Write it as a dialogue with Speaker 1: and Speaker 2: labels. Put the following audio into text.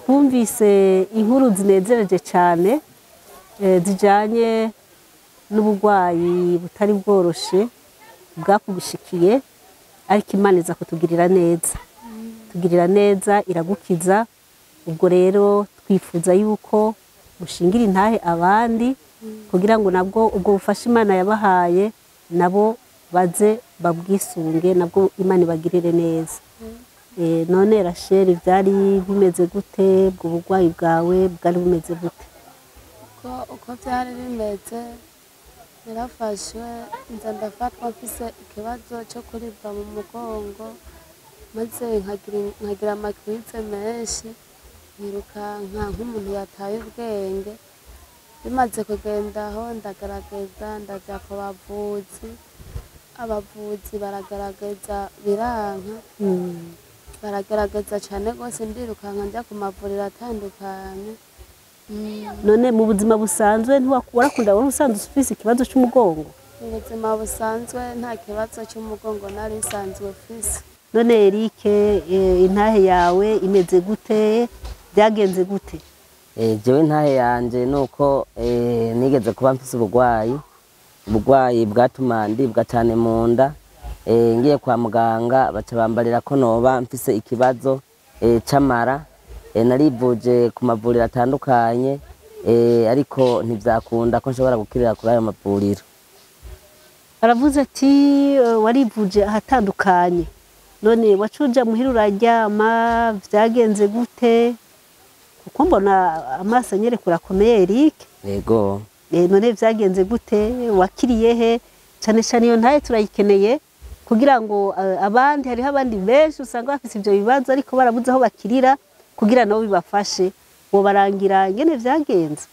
Speaker 1: Twumvise inkuru zinezereje cyane zijanye n'uburwayi butari bworoshe bwakugushikiye, ariko Imana iza kutugirira neza, tugirira neza iragukiza. Ubwo rero twifuza yuko mushingira intahe abandi kugira ngo nabwo ubwo bufasha Imana yabahaye nabo baze babwisunge, nabwo Imana ibagirire neza. None Rachel, byari bimeze gute? Ubwo burwayi bwawe bwari bumeze gute?
Speaker 2: Uko byari bimeze, narafashwe nza ndafatwa mfise ikibazo cyo kuribwa mu mugongo, maze nkagira amakirize menshi, nkirukanka nk'umuntu yataye ubwenge. Bimaze kugendaho ndagerageza ndajya ku bavuzi, abavuzi baragerageza biranka, baragerageza cyane rwose, ndirukanka njya ku mavuriro atandukanye.
Speaker 1: None mu buzima busanzwe warakunda, wari usanzwe ufise ikibazo cy'umugongo?
Speaker 2: Mu buzima busanzwe nta kibazo cy'umugongo nari nsanzwe mfise.
Speaker 1: None Eric, intahe yawe imeze gute? Byagenze gute?
Speaker 3: Jewe intahe yanje nuko nigeze kuba mfise uburwayi bwatuma ndibwa cyane mu nda. Ngiye kwa muganga baca bambarira ko noba mfise ikibazo c'amara. Narivuje ku mavuriro atandukanye, ariko ntivyakunda ko nshobora gukirira kuri ayo mavuriro.
Speaker 1: Aravuze ati warivuje ahatandukanye, none wacuja muhira uraryama, vyagenze gute? Kuko mbona amaso anyereka urakomeye Eric.
Speaker 3: Yego.
Speaker 1: None vyagenze gute? Wakiriye he? Cane cane iyo ntahe turayikeneye kugira ngo abandi, hariho abandi benshi usanga bafise ivyo bibazo ariko barabuze aho bakirira, kugira nabo bibafashe. Wobarangira ingene vyagenze?